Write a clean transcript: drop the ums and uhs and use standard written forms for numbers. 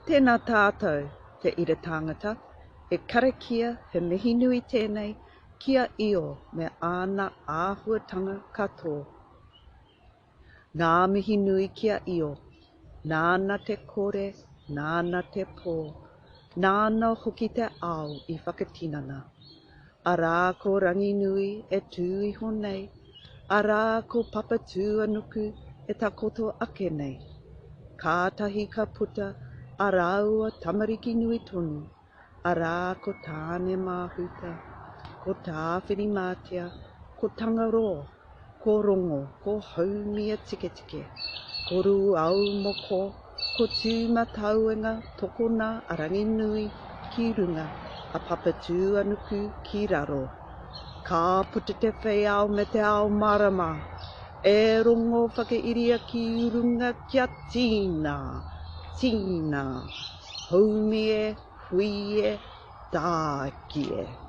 Tēnā tātou, te ira tāngata, he karakia, he mihi nui tēnei ki a Io me āna āhuatanga katoa. Ngā mihi nui ki a Io, nāna te kore, nāna te pō, nāna hoki te ao i whakatinana. Arā ko Ranginui e tū iho nei, arā ko Papatūānuku e takoto ake nei. Kātahi ka puta a rāua tamariki nui tonu, arā ko Tāne Māhuta, ko Tāwhirimātea, ko Tangaroa, ko Rongo, ko Haumia Tiketike, ko Rūaumoko, ko Tūmatauenga tokona a Ranginui ki runga, a Papatūānuku ki raro. Ka puta te whei ao me te ao marama, e rongo whakairia ki runga kia tīna, tīna, haumi e, hui e, tāiki e.